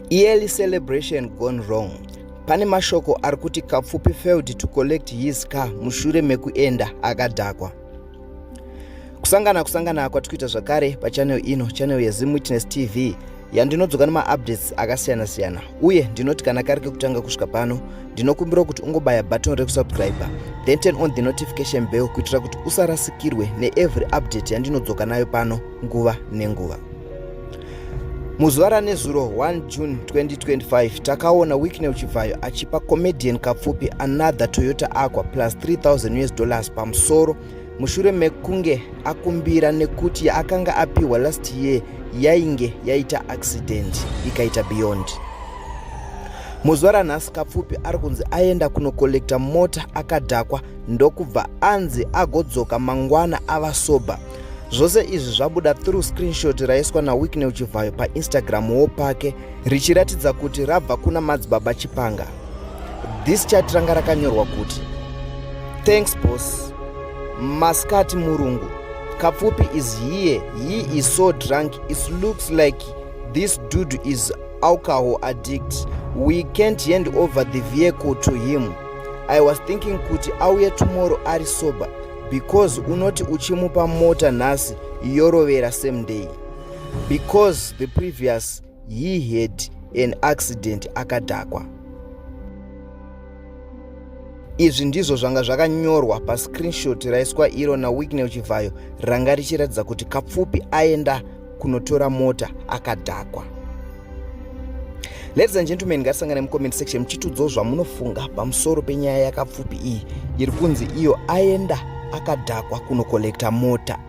Yearly celebration gone wrong. Pane mashoko ari kuti Kapfupi failed to collect his car mushure mekuenda akadhakwa. Kusangana kusangana kwatiri kuita zvakare pachannel ino, channel yeZim Witness TV yandinodzoka nemaupdates akasiyana siyana, uye ndinoti kana kari kekutanga kusvika pano, ndinokumbira kuti ungobaya button rekusubscribe, then turn on the notification bell kuitira kuti usarasikirwe neevery update yandinodzoka nayo pano nguva nenguva. Muzuva ranezuro 1 June 2025 takaona Wicknell Chivhayo achipa comedian Kapfupi another Toyota Aqua plus 3000 US dollars pamusoro mushure mekunge akumbira nekuti yaakanga apiwa last year yainge yaita accident ikaita beyond. Muzuva ranhasi Kapfupi ari kunzi aenda kunokolekta mota akadhakwa ndokubva anzi agodzoka mangwana ava sober. Zvose izvi zvabuda through screenshot raiswa naWicknell Chivhayo paInstagram wo pake richiratidza kuti rabva kuna Madzibaba Chipanga. This chat ranga rakanyorwa kuti Thanks boss. Maskati murungu. Kapfupi is here. He is so drunk. It looks like this dude is alcohol addict. We can't hand over the vehicle to him. I was thinking kuti auye tomorrow ari sober because unoti uchimupa mota nhasi yorovera same day because the previous he had an accident akadhakwa. Izvi ndizvo zvanga zvakanyorwa pascreenshot raiswa iro naWicknell Chivhayo ranga richiratidza kuti Kapfupi aenda kunotora mota akadhakwa. Ladies and gentlemen, ngatisangane mucomment section muchitiudzawo zvamunofunga pamusoro penyaya yaKapfupi iyi iri kunzi iyo aenda akadhakwa kunokolekta mota.